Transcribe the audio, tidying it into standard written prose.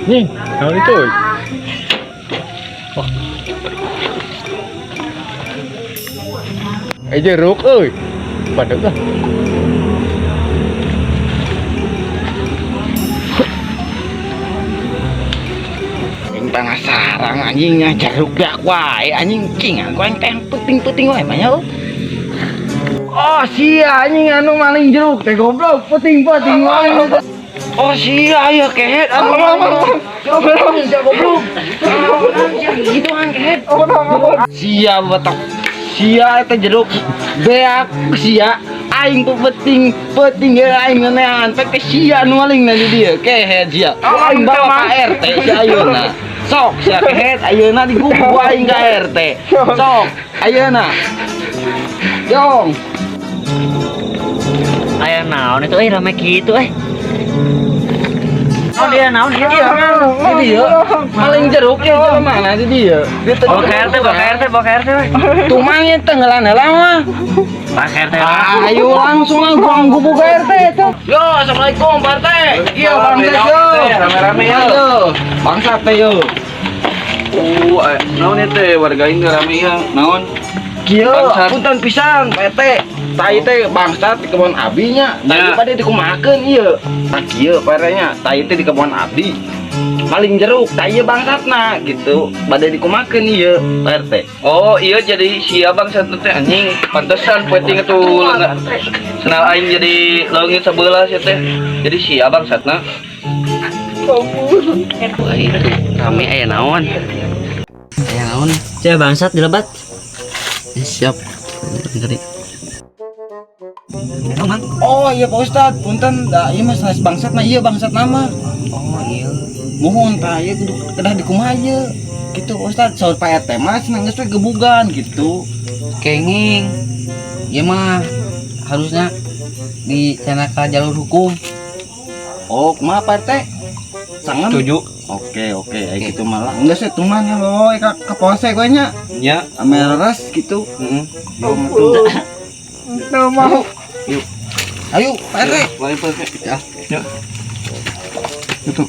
Nih, naon itu? Euy? Oh. Eh, jeruk euy. Padahal lah. Aing penasaran, anjingnya jeruk dak wae, anjing, cing aku aing teh penting-penting wae mah. Oh, sia anjing anu maling jeruk teh, goblok, penting-penting wae. Oh, sia aya kehed anu goblok, sia goblok. Gitu kan kehed. Sia betok. Sia eta jeruk beak sia aing penting penting ya aing ngenean pek teh sia nu maling na di dieu, kehed sia. Aing bawa ka RT sia ayeuna. Sok sia kehed, ayeuna digugu aing ka RT. Sok ayeuna. Yong. Aya naon itu euy, rame kitu euy? Oh, dia naon dia? Iya, di dieu maling jeruk ya jelema mana di dieu. Di teu- Bawa ke RT, bawa ke RT, bawa ke RT we. Tumang tenggelan heula mah. Bawa ke RT. Ah, ayo langsung lah gua gubuk ke RT itu. Yo, assalamualaikum Pak RT. Iya, bangsat yo. Rame-rame yo. Yo. Bangsat teh yo. Naon ieu teh, warga ini rame ya? Naon? Kieu, Bangsat. Punten pisan, Pak RT. Tai teh bangsat di kebon abi nya. Tai Ya. pada dikumahakeun ieu. Tah kieu Pak RT nya, tai teh di kebon abdi. Maling jeruk, tai ieu bangsatna gitu. Bade dikumahakeun ieu, Pak RT. Oh, iya, jadi sia bangsat teh, anjing. Pantesan peuting itu leungeun. Sendal aing jadi leungit sebelah sia teh. Jadi sia bangsatna. Wah, itu rame, aya naon? Aya naon? Sia bangsat dilebat. Siap. Ngeri. Mang. Oh iya Pak Ustad, punten, da ieu mah sanes bangsat nah, iya bangsat nama. Oh iya. Muhun tah ieu kudu kedah dikumaha ieu. Gitu Pak Ustad, saur Pak RT mah cenah geus we gebugan gitu. Kenging ya mah harusnya di ke jalur hukum. Oh, kumaha Pak RT? Sangat. Setuju. Oke, kayak gitu malah. Enggak sih, tuman ya bawa ke polsek we nya. Nya. Ame leres gitu. Heeh. Yo, mau. Yuk. Ayo, Pak RT. Mari, Pak RT. Ya. Ya. Itu.